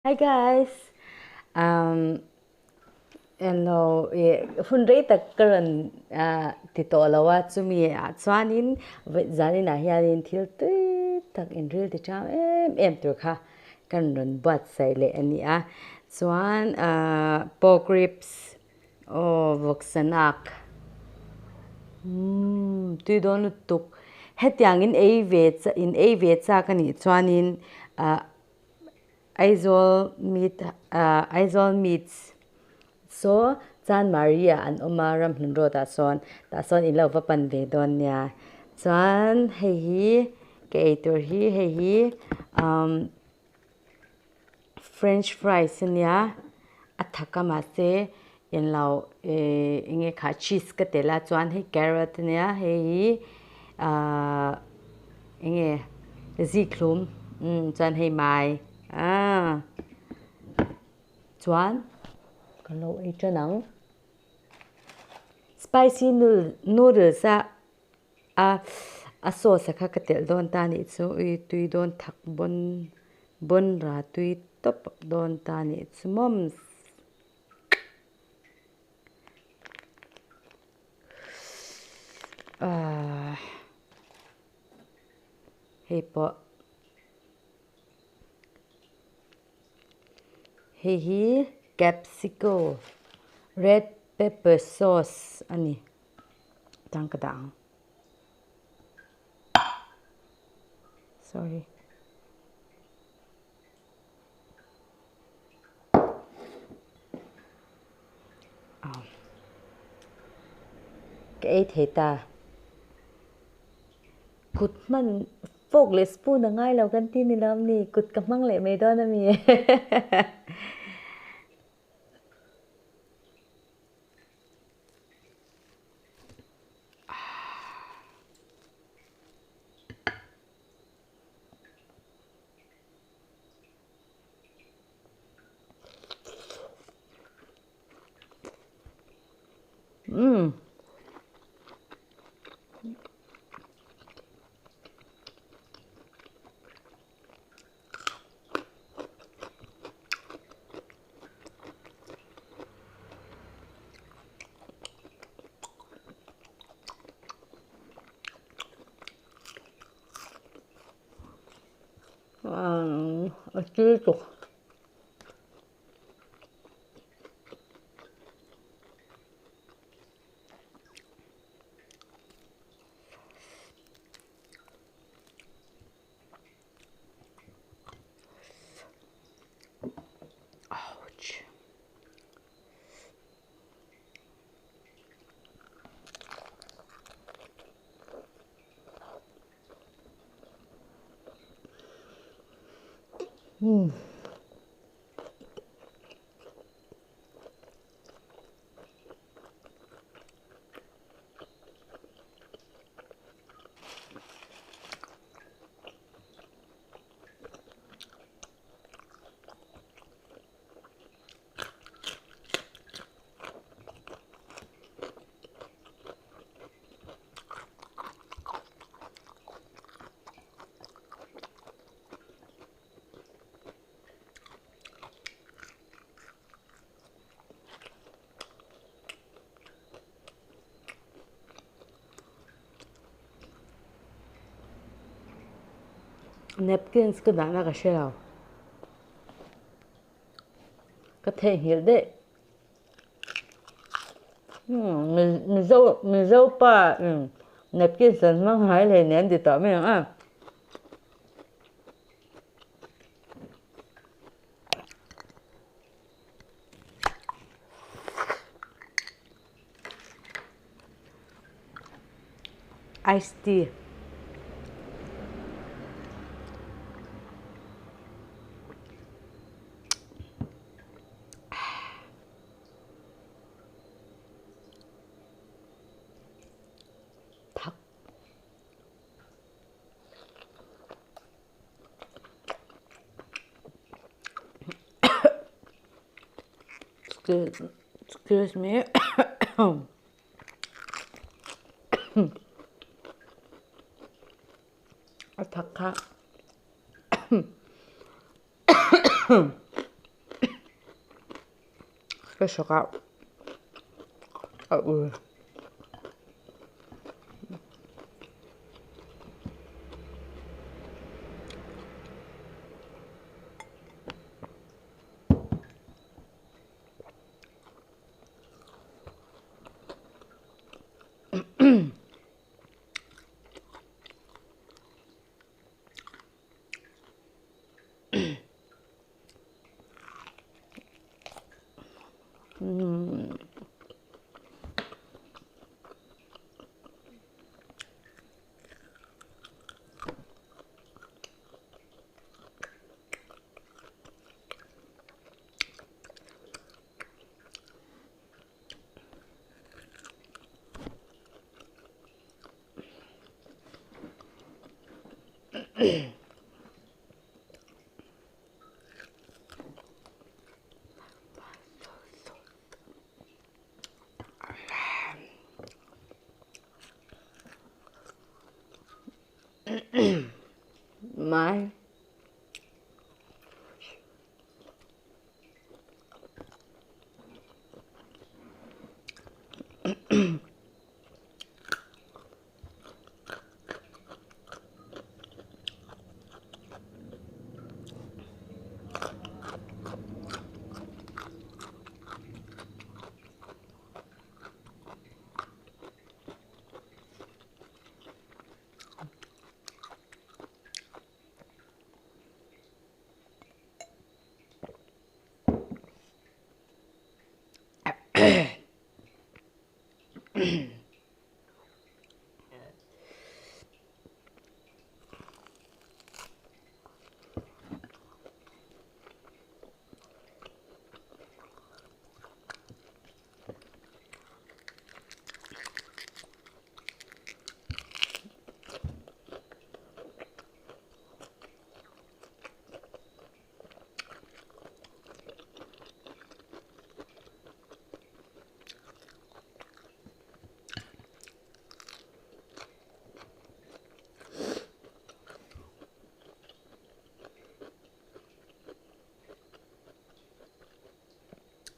Hi guys um hello hun rei tak ka rawn ti tawh lo a chumi ah chuanin zanin ah hianin thil tui tak inril ti chang em em tur kha kan rawn buatsaih leh a ni a chuan pork ribs aw vawksanak umm tui dawn lutuk hetiang in ei ve in ei ve chak a nih chuanin ah. Aizawl meat Aizawl meats saw Chanmari ah an awm a Ramhlun road ah sawn tah sawn in lo va pan ve dawn nia chuan hei hi ka ei tur hi hei hi umm french fries ania a thak a mahse englo ehh enge kha cheese ka telh a chuan hei carrot ania hei hi ahh enge zikhlum umm chuan hei mai aaa chuan ka lo ei tan ang spicy noodles a a a sauce a kha ka telh dawn ta anih chu ui tui dawn thak bawn bawn ra tui tawp dawn ta anih chu mawms. Ahh hei pawh hei hi capsico red pepper sauce a ni tang ka dah ang sorry. Ka ei thei ta. Kut hman fork leh spoon a ngai lo kan ti ni lo a mi? Kut ka hmang leh mai dawn a mi? Umm. A thil tuk. Ouch. Umm. Napkins ka dahna ka hre lo. Ka theihnghilh daih. Mizo Mizo pa napkins an hmang ngai hle nen ti tawh mai ang a. Ice tea. Thak. Excuse me. A thak kha. Ka hrawk ah a ul. Mai.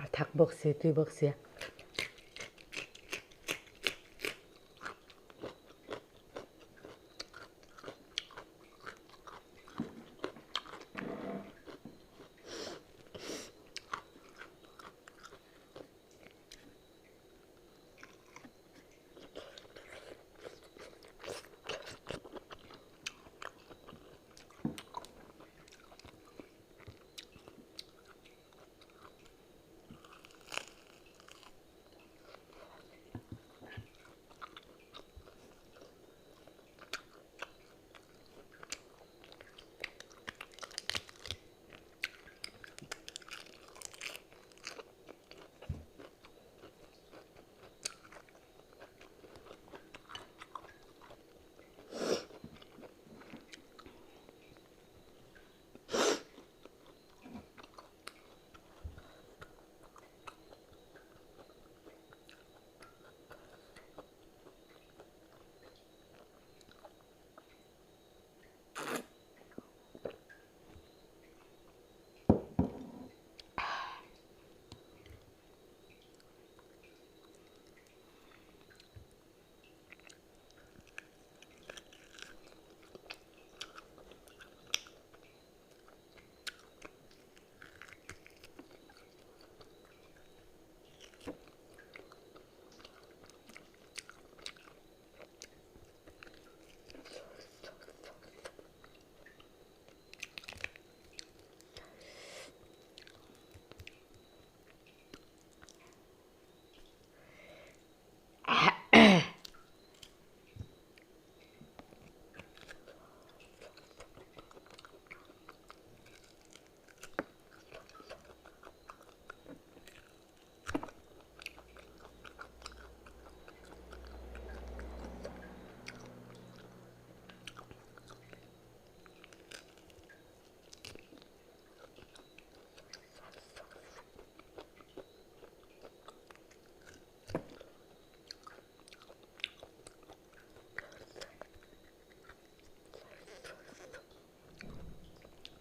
A thak bawk si, tui bawk si.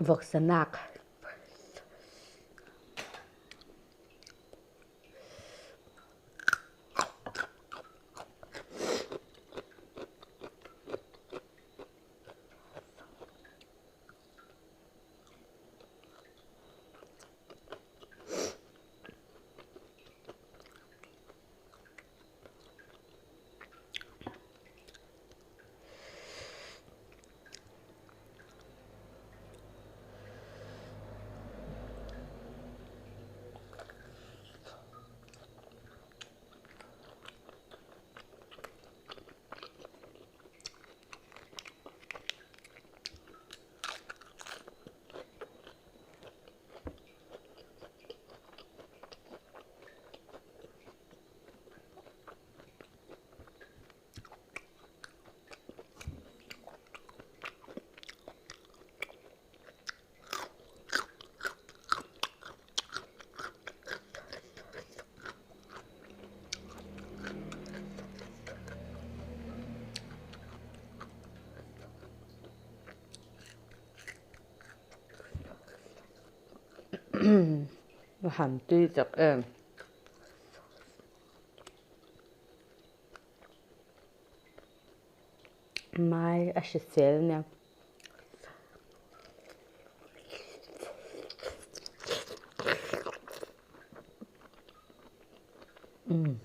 Vawksa nak. A han tui tak em. Mai a hrisel ania. Umm.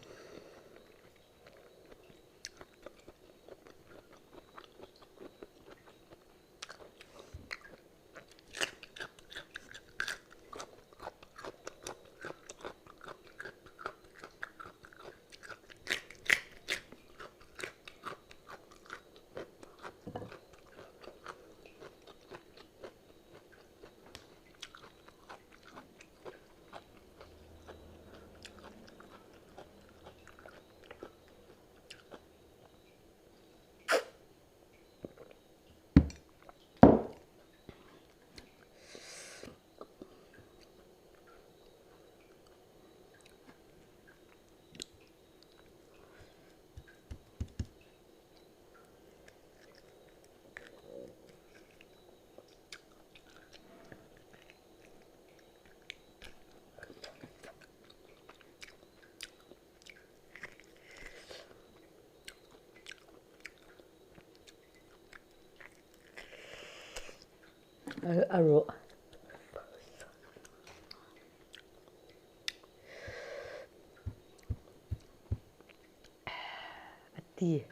A ruh. A ti.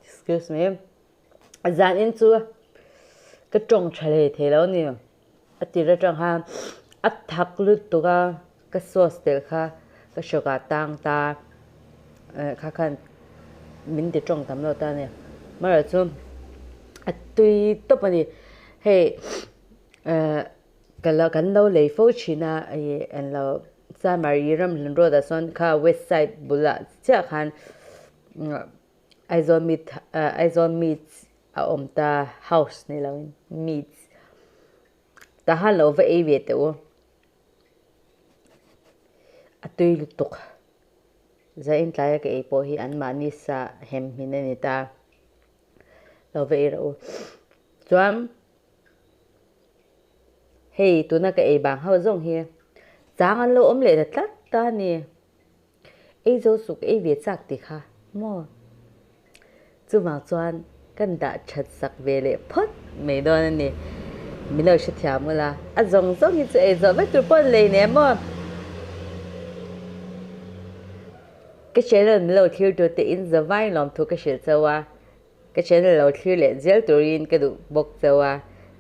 Excuse me. Zan in chu ka tawng tha hlei thei lo ni. A tir atang khan a thak lutuk a ka sauce tel kha ka hrawk ah tang ta kha khan min ti tawng tam lo ta a ni. Amaherawhchu a tui tawp a ni. Hei kan lo lei fo thin a ih englo Samari ramhlun road ah sawn kha west side bulah chiah khan Aizawl meat Aizawl meats a awm ta house ni lo in meats tah khan lo va ei ve teh u a tui lutuk zain tlaia ka ei pawh hi an mahni sa hem hmin a ni ta lo va ei rawh u chuan. Hei tuna ka ei bang ho zawng hi chang an lo awm leh ta tlat ta a ni. Ei zo suk ei ve chak ti kha maw? Chuvang chuan kan dah that sak ve leh phawt mai dawn a ni. Min lo hrethiam ula, a zawng zawng hi chu ei zawh vek tur pawh an lei nen maw? Ka channel min lo thlir tur te in zavai lawmthu ka hrilh chauh a. Ka channel lo thlir leh zel turin ka duh bawk chauh a,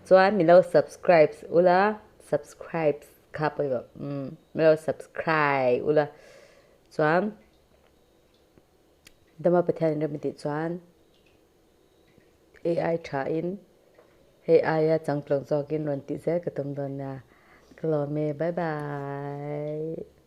chuan min lo subscribes ula, subscribes kha pawimawh umm min lo subscribe ula, chuan Dama Pathian in rem tih chuan AI tha in hei aia changtlawng zawkin rawn tih zel ka tum dawn nia, ka lawm e bye bye.